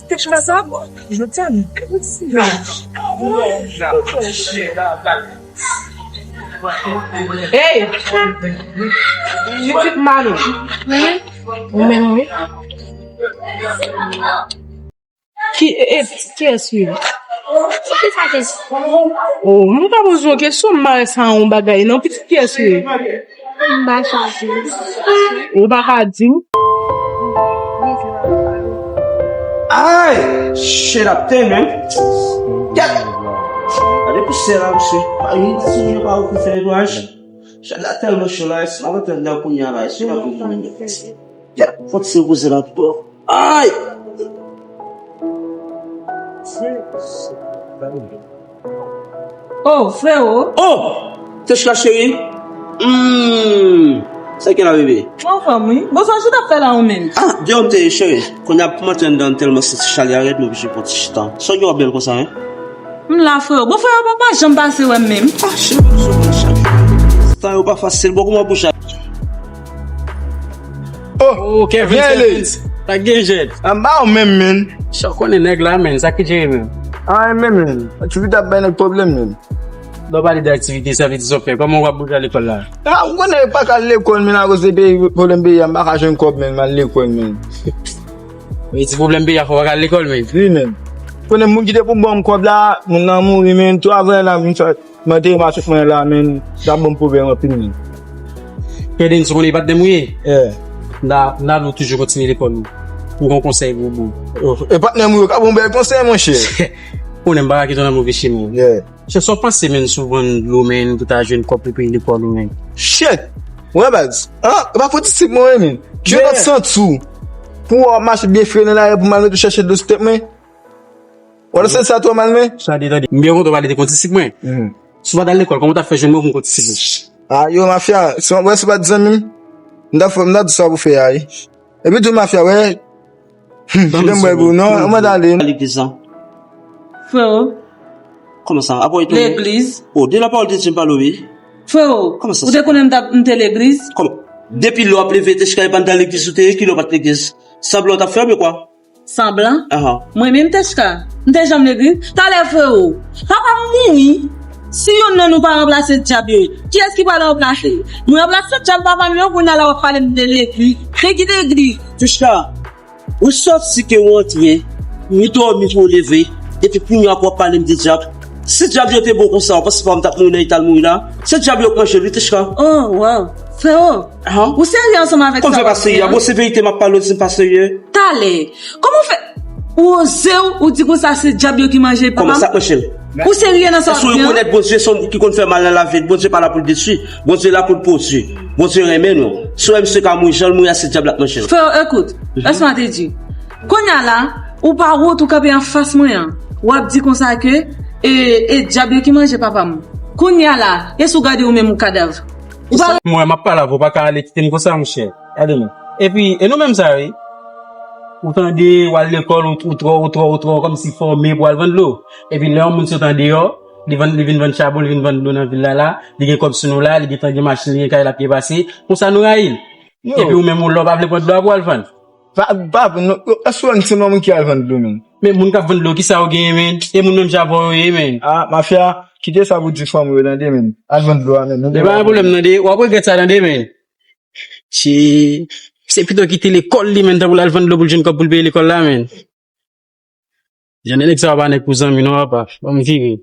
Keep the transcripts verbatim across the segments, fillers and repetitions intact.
Te chita sa bon. Jodi a, nou krezi. Hey! Pitit Malo. Ou menm, wi. Ki, e, e, kiyès wi? Ki sa te? Oh, m pa poze yon kesyon, m pa wè sa yon bagay. Non, pitit kiyès wi? M pa chwazi. Ou pa ka di m? Ay! Shit, ap tèlman. Gade! Gade pousè la, mesye. Pa yon ti je pa ou pou fè netwayaj. Chat la tèlman cho la, si m ap antre anndan kounye a la, si m ap pou mwen. Yep, fòk se poze la pou. Ay! Oh, frewo. Oh! Tèchka cheri. Hmm. Sa ki la, bebe? Mwen anfòm, wi. Bon, sa ou t ap fè la, ou menm? Ah, deyò m te ye, cheri. Kounye a pou m antre anndan tèlman santi chalè a rèd, m oblije pran ti chita. Sa w gen w ap bèl konsa, en? M la, frewo. Bon, frewo, bon, pa janm pase wè m menm. Ah, cheri, m sou mwen chak jou. Tan yo pa fasil. Bon, kòman bouch la? Oh, Kevin, byen ale. Sa gen jèt. Anba w menm, men. Sa w konnen nèg la, men. Sa ki jere menm? Ah, men, men. Aktivite ap bay nèg pwoblèm, men. Lè w pale de aktivite, sa vle di sa w fè. Kòman w ap bouje al lekòl la? Ah, ou konnen pa ka al lekòl, men, akoz de peyi, pwoblèm peyi a, m pa ka jwenn kòb, men, m al lekòl, men. Wi, ti pwoblèm peyi a fè w pa ka al lekòl, men. Wi, men. Konnen moun ki te pou ban m kòb la, moun nan mouri, men. Travay la, vin fè. Mwen te mache fwen la, men, sa ban m pwoblèm anpil, men. Kevin, si w konnen patnè m ou ye, yeah, m ta, m ta di w toujou kontinye lekòl ou. M gon konsèy pou ou. Oh, e patnè m ou yo ka ban m bèl konsèy, monchè. Ou konnen m pa ka kite w nan move chemen. Yeah. Chè, sa w panse, men, si w vann dlo, men, pou ta jwenn kòb pou peye lekòl ou, men? Shit! Wè, baz. Ah, e pa fò ti sik mwen, men. Ki w t ap santi w pou w ap mache byen fre nan lari pou m al mete w chèche dlo sou tèt mwen? Wè, se sa twò mal, men. Tande, tande. M byen kontan w pale de konn ti sik mwen. Mhm. Si w pa t al lekòl, kòman w t ap fè jwenn mwen pou m konn ti sik mwen? Ah, yo, mafya, si w, wè, si w pa t zanmi m, m t ap fè, m t ap di sa pou fè a, wi. Epi tou, mafya, wè. Hmm, kite m wè pou, non, mwen t ale. Legliz la. Frewo. Kòman sa? Apre w tou. Legliz. Oh, de la parole de Dieu m pale, wi. Frewo, kòman sa, ou te konnen m t ap, m te legliz? Kòman? Depi lè w ap leve, te chita epa nan legliz ou te ye, ki lè w pa t legliz? Sanblan w t ap fè oubyen kwa? Sanblan? Aha. Mwen menm, Tèchka, m te janm legliz? Talè, frewo, papa m mouri. Si youn nan nou pa ranplase dyab yo, kiyès ki pral ranplase? Mwen ranplase dyab papa m yo, kounye a la w ap pale m de legliz. Se ki legliz? Tèchka, ou sòti ke w antre, ou dòmi ke w leve, epi kounye a w ap pale m de dyab. Si dyab yo te bon konsa, w panse papa m t ap mouri nan eta l mouri la? Se dyab yo k manje l, wi, Tèchka. Oh, wow. Frewo, ou serye ansanm avèk sa w ap di a? Kòm fè pa serye a? Bon, se verite m ap pale w, di m pa serye. Talè, kòman w fè? Ou oze w, ou di konsa se dyab yo ki manje papa m? Kòman sa k manje l? Ou serye nan sa w ap di a? Èske w rekonèt Bondye se yon moun ki konn fè mal nan lavi l? Bondye pa la pou l detwi. Bondye la pou l pwodui. Bondye renmen nou. Si w wè misye ka mouri, jan l mouri a, se dyab la k manje l. Frewo, ekout, èske m te di? Kounye a la, ou pa wont ou kanpe anfas mwen an. W ap di konsa ke, e, e dyab yo ki manje papa m. Kounye a la, e si w gade ou menm ou kadav? Ou pa... Mwen, m ap pale avè w, w pa ka ale kite m konsa, monchè. Gade non. Epi, e nou menm sa, wi. Ou tande, w al lekòl, ou, ou twò, ou twò, ou twò, kòmsi fòme pou al vann dlo. Epi lè yon moun sot andeyò, li vann, li vin vann chabon, li vin vann dlo nan vil la, la, li gen kòb sou nou la, li gentan gen machin, li gen kay, l ap byen pase. Konsa nou rayi l. Epi ou menm ou la, w pa vle pran dlo a pou w al vann. Pa, pa, non, èske w wè m se yon moun ki al vann dlo, men? Men moun k ap vann dlo, kisa yo genyen, men? E moun menm jan avè w yo ye, men. Ah, mafya, kite sa pou di fanm ou yo, tande, men. Al vann dlo a, men. E pa gen pwoblèm, tande. W ap regrèt sa, tande, men. Se, se pito kite lekòl li, men, tanpri l al vann dlo pou l jwenn kòb pou l peye lekòl la, men. Jan de nèg sa yo pa nèg pou zanmi, non, papa. Ban m vire.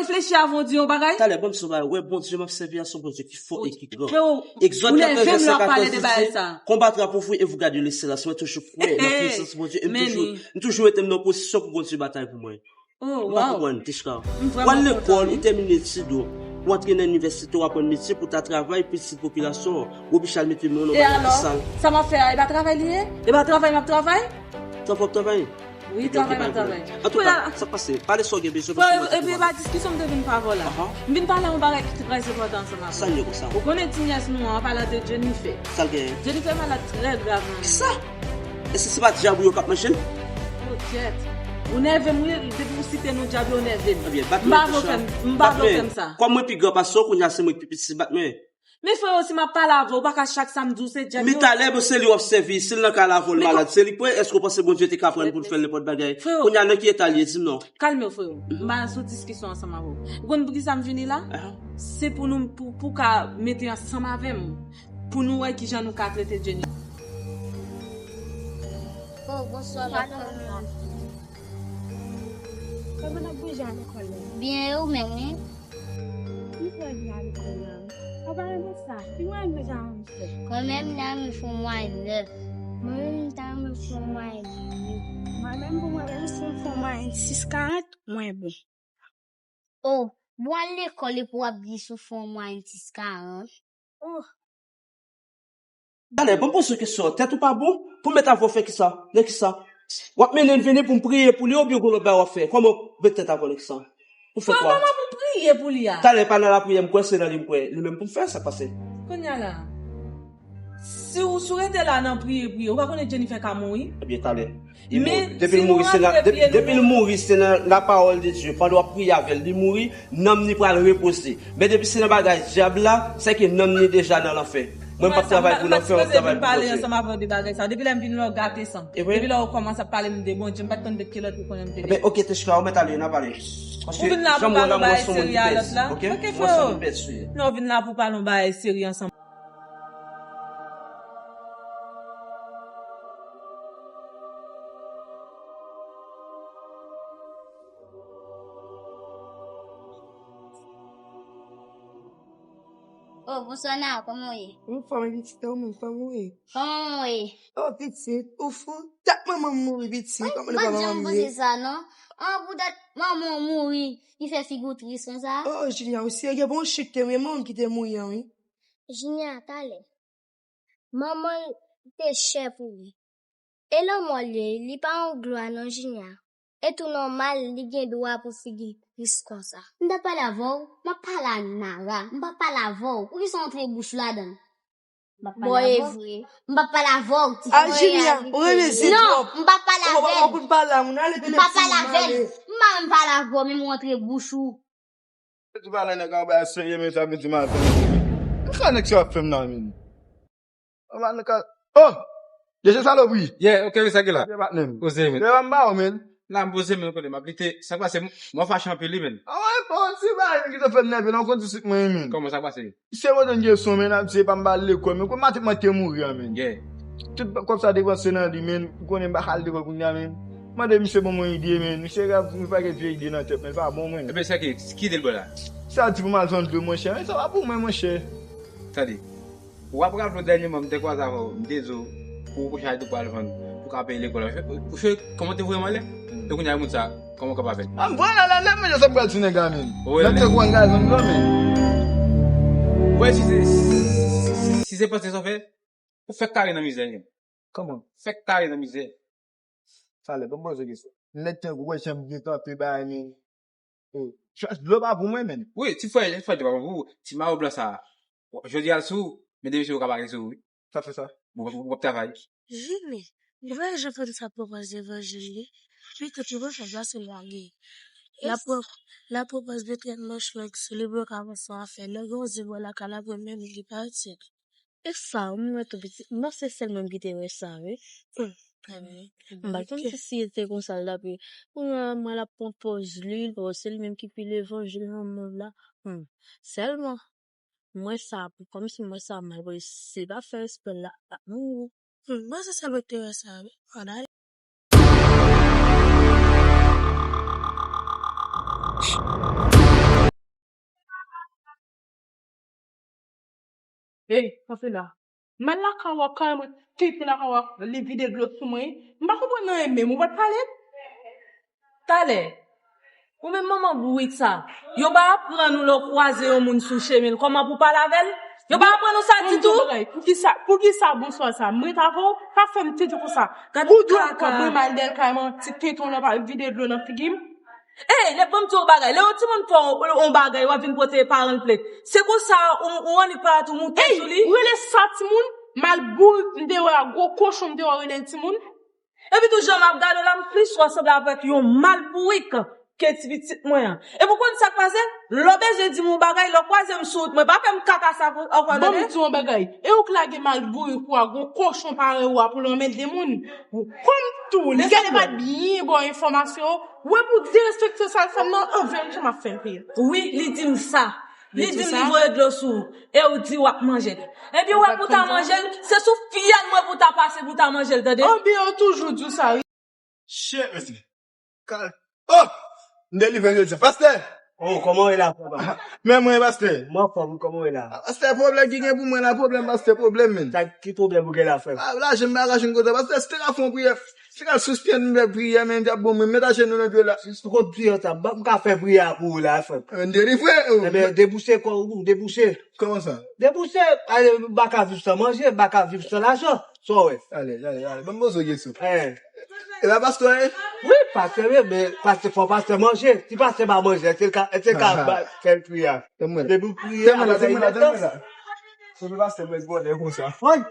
Reflechi avan w di yon bagay. Talè, ban m di w yon bagay. Wè, Bondye m ap sèvi a, se yon Bondye ki fò e ki gran. Frewo, ou nève m lè w ap pale de bagay sa. Combattra pour vous et vous gagnerez le céleste. Mwen toujou kwè nan pwisans Bondye e m toujou, m toujou mete m nan pozisyon pou Bondye batay pou mwen. Oh, wow. Ou pa konprann, Tèchka. Ou al lekòl, ou tèmine etid ou. Ou antre nan inivèsite, ou aprann metye pou w ta travay pou pitit popilasyon an. Ou oblije al mete men w nan bagay ki sal. E alò, sa m ap fè a, e pa travay li ye? E pa travay m ap travay? Sa w ap travay? Wi, travay m ap travay. Antouka, sa k pase? Pale sa w gen bezwen, paske mwen te... Epi, e pa diskisyon m te vin pa avè w la. M vin pale yon bagay ki trè enpòtan ansanm avè w. Sa l ye konsa? Ou konnen ti nyès nou an, an palan de Jennifer. Sa l genyen? Jennifer malad trè grav, manmi. Kisa? Èske se pa dyab ou yo k ap manje l? Oh, kyèt. Ou nève m, wi, depi ou site non dyab yo, ou nève m. Ebyen, bat mwen, Tèchka. M pa vle w fè m, m pa vle w fè m sa. Kòm mwen pi gran pase w, kounye a se mwen ki pi piti, bat mwen. Men freo, si m ap pale avè w, ou pa ka chak sa m di w se Jenny. Men talè, bon, se li w ap sèvi. Si l nan kay la, avè l malad, se li k pou, èske w panse Bondye te ka pran l pou l fè l nenpòt bagay? Freo. Kounye a, nan ki eta l ye, di m non. Kalme w, freo. M pa sou diskisyon ansanm avè w. Ou konn poukisa m vini la? Se pou nou, pou, pou ka mete ansanm avè m. Pou nou wè kijan nou ka trete Jenny. Oh, bonswa, patwon. Kòman n ap bouje a lekòl la? Byen, e ou menm, wi? Li trè byen a lekòl la, wi. Ou pa renmen sa? Ki mwayen nou ta renmen fè? Mwen menm, m ta renmen fè yon mwayen nèf. Mwen menm, m ta renmen fè yon mwayen nèf, wi. Mwen menm, pou mwen menm, si m fè yon mwayen sis karant, mwen bon. Oh, bon, al lekòl epi w ap di si w fè yon mwayen sis karant. Oh. Talè, ban m poze w kesyon, tèt ou pa bon? Pou m met avè w fè kisa? Nan kisa? W ap mennen l vini pou m priye pou li oubyen gon lòt bagay w ap fè? Kòman w met tèt avè w nan kisa? Ou fè kwa? Kòman pou m priye pou li a? Talè, pa nan lapriyè m kwè, se nan li m kwè. Li menm pou m fè, sa k pase. Kounye a la, si w, si w rete la nan priye, priye, ou pa konnen Jennifer ka mouri? Ebyen, talè. Li mouri. Depi l mouri, se nan, depi, depi l mouri, se nan la parole de Dieu. Pandan w ap priye avè l, li mouri, nanm ni pral repoze. Men depi se nan bagay dyab la, sèke nanm ni deja nan lanfè. Mwen, m p ap travay pou lanfè, w ap travay pou Bondye. Ansanm avè w de bagay sa. Depi lè m vin la, w gate sa. Depi lè w kòmanse ap pale m de Bondye, m pa t konn de ki lòt ou konnen m te de. Ebyen, oke, Teshka, ou mèt ale, n a pale. Paske jan m wè la, m wè se yon moun ki pèdi. Oke? M wè se yon moun ki pèdi. Non, w vin la pou pale yon bagay serye ansanm. Oh, bonswa, Nara, kòman w ye? Anfòm, pitit, e ou menm, kòman w ye? Kòman w ye? Oh, pitit, ou fou? Dat manman m mouri, pitit. Kòman nou pa manman m ye? Mwen pa t janm panse sa, non. An, pou dat manman w mouri, ki fè figi w tris konsa? Oh, Junior, ou serye? Bon, chit ke manman m ki te mouri an, wi. Junior, talè. Manman l te chè pou li. E lanmò l ye, li pa yon glwa non, Junior. E tou nòmal, li gen dwa pou figi l tris konsa. M t ap pale avè w, m ap pale a Nara, m p ap pale avè w. Poukisa w antre bouch ou ladan l? Bon, e vre. M p ap pale avè w, ti frè. A, Junior, ou renmen zen twòp. Non, m p ap pale avè l. Ou pa konn pale a moun, ale, m p ap pale avè l. M pa menm pale avè w, menm ou antre bouch ou. Di pale nèg an bay serye, men sa vin di maten. Ki sa nèg sa ap fè m nan, men? Anba nèg ka, oh! Deje salopri. Yeah, ok, men sa ki la. Deje patnè m. Poze, men. Deje m ba ou, men. La, m poze, men, kote m ap lite. Sa k pase, m, mwen fache anpil, wi, men. A, wi, bon, ti bagay ki te fè m nève, non, konn ti sik mwen, men. Kòman sa k pase? Se mwen te gen son, men, ap di, e pa m ba l lekòl, men, kòm maten mwen te mouri an, men. Yeah. Tout kòb sa depanse nan li, men, ou konnen m pa ka al lekòl kounye a, men. Mande misye ban mwen ide, men. Misye ka vin fè kèk vye ide nan tèt, men, pa bon, men. Ebyen, sa ki, ki ide l ba w la? Sa di pou m al vann dlo, monchè, men, sa pa pou mwen, monchè. Tande, w ap raple w dènyèman, m te kwaze avè w, m te di w, pou w chache dlo pou al vann, pou w ka peye lekòl la. Ou chwe, kòman w te voye m anlè? E kounye a, moun sa, kòman w ka pa vin? A, m voye l anlè, men, sa m pral di nèg la, men. Nèg te kwè l ka al vann dlo, men. Wè, si se, si, si, si se panse sa w fè, ou fèk kare nan mizè, men. Kòman? Fèk kare nan mizè. Talè, ban m poze w kesyon. Nèg tankou w wè jan m byen kanpe bagay, men. Oh, chwach dlo pa pou mwen, men. Wi, ti frè, ti frè, dlo pa pou ou. Ti mayo blan sa. Jodi a l sou ou, men demen se ou k ap ale sou ou, wi. Sa fè sa. Ou, ou, ou p ap travay. Jimmy, m wè jan fanm sa pwopòz levanjil li. Li te pwopòz sa, sa se lage. La pwopòz, la pwopòz de trèt manch long, se li pou yo ka avanse afè. Lè gen yon zen bò lakay la, pou menm li pati. E sa, ou mwen tou pitit, m panse sèl mwen ki te wè sa, wi. Hmm. M pa t konn si, si te konsa l t ap ye. Kounye a, mwen l ap pran pòz li, l panse li menm ki pi levanjil nan mond la. Hmm. Sèlman, mwen sa, kòmsi mwen sa mal, paske si l pa fè respè l la, l ap mouri. Hmm, m panse sèl mwen ki te wè sa, wi. Ann ale. Ey, kanpe la. M al lakay ou a, kay mwen, tenten lakay ou a, li vide dlo sou mwen. M pa konprann anyen menm, ou pa t pale? Talè. Ou menm manman bourik sa. Yo pa aprann ou lè w kwaze yon moun sou chemen l, kòman pou w pale avè l? Yo pa aprann ou sa ditou? Poukisa, poukisa bonswa sa? M ret avè w, pa fè m tenten konsa. Gad kaka. Ou dwe konprann m al dèyè kay mwen, ti tenten w nan pa vide dlo nan figi m. Ey, lè ban m di w bagay, lè yon timoun fè yon, yon bagay, w ap vin pote paran l plent. Se konsa, ou, ou annik pa tou moute sou li. Ey, ou rele sa timoun? Mal bourik m te wè a, gwo kochon m te wè w rele l timoun. Epi tou, jan m ap gade w la, m plis wè w sanble avèk yon mal bourik. ke ti pitit mwen an. Epi w konn sa k pase? Lè w bezwen di m yon bagay, lè w kwaze m sou wout mwen, pa fè m kaka sa ankò, tande? Ban m di w yon bagay. E ou k lage mal bourik ou a, gwo kochon parèy ou a pou l anmède moun? Kòm tou, li genlè pa t byen ba w enfòmasyon, ou wè pou derespekte sa l fè m nan, anvè m jan m ap fè l peye. Wi, li di m sa. Li di m li voye dlo sou ou, e ou di w ap manje l. Epi w wè pou w ta manje l, se sou fyèl mwen pou w ta pase pou w ta manje l, tande? Anben, yo toujou di w sa, wi. Shit, mesye. Kal. Oh! M delivre jodi a. Pastè! Oh, kòman w ye la, frè pa? Men mwen, pastè. Mwen anfòm, kòman w ye la? Ah, pastè, pwoblèm ki gen pou mwen la, pwoblèm, pastè, pwoblèm, men. Sa ki pwoblèm ou gen la, frè? Ah, lajan m pa ka jwenn kote, pastè, si te ka fè yon priyè, si te ka sispann m fè priyè, men, m t ap bon, men, met ajenou nan pye la. Si ou konn priyè, sa, m ka fè priyè a pou ou la, frè. Men delivre, oh. Ebyen, debouse kò ou, debouse. Kòman sa? Debouse, ale, m pa ka viv san manje, m pa ka viv san lajan. Sa w wè? Ale, ale, ale. Ban m poze w kesyon. Eh. E pa pastè w ye? Wi, pastè, wi, men pastè, fò pastè manje. Si pastè pa manje, èske l ka, èske l ka ba, fè l priye a? Depi w priye a, bagay nèt. Depi pastè mwen vòlè konsa. Wi.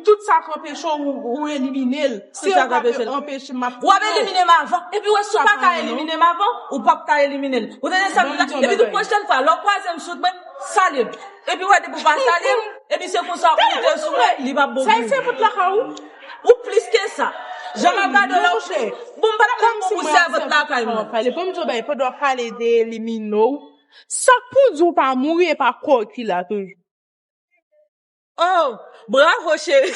Tout sa k anpeche w, ou elimine l. Se ou k ap anpeche m ap. W ap elimine m avan. Epi wè, si w pa ka elimine m avan, ou p ap ka elimine l. Ou tande sa m di la? Epi tout pwochèn fwa, lè w kwaze m sou wout mwen, salye m. Epi wè, depi w pa salye m, epi se konsa ou te sou mwen, li p ap bon pou ou. Sa e sèvant lakay ou? Ou plis ke sa. Jan m ap gade w la, ou plis. Bon, m pa t ap bon pou sèvant lakay mwen. Pale, bon, m di w bagay, pandan w ap pale de elimine w, sa k pou di w pa mouri e pa kò w ki la toujou? Oh, bravo, cheri.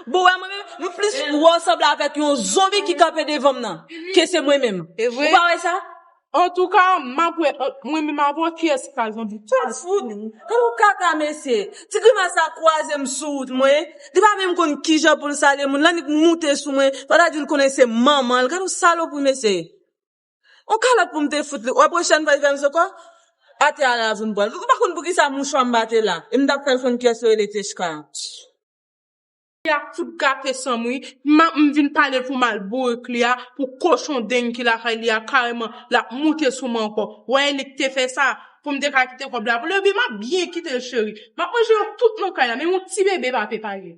Bon, wè, mwen menm, m plis wè w sanble avèk yon zonbi ki kanpe devan m nan, ke se mwen menm. E vre? Ou pa wè sa? Antouka, m ap wè, ant mwen menm avè w, kiyès ki ka zonbi? Tèt fout. Gade yon kaka, mesye. Ti grimas la kwaze m sou wout mwen. Li pa menm konn kijan pou l salye moun. L annik moute sou mwen. Fò ta di l konnen se manman l. Gade yon salopri, mesye. Yon kalòt pou m te fout li. Wè, pwochèn fwa li fè m sa ankò, atè a la vin pran l. Ou pa konn poukisa mouchwa m pa te la. E m t ap fè l konn kiyès yo rele Techka. Li ap fout gate san m, wi. M, m vin pale l pou mal bourik li a, pou kochon deng ki lakay li a, kareman, l ap moute sou mwen ankò. Wè, e li k te fè sa, pou m te ka kite kòb la pou li, epi m ap byen kite l, cheri. M ap manje yo tout nan kay la, menm yon ti bebe pa pe pare.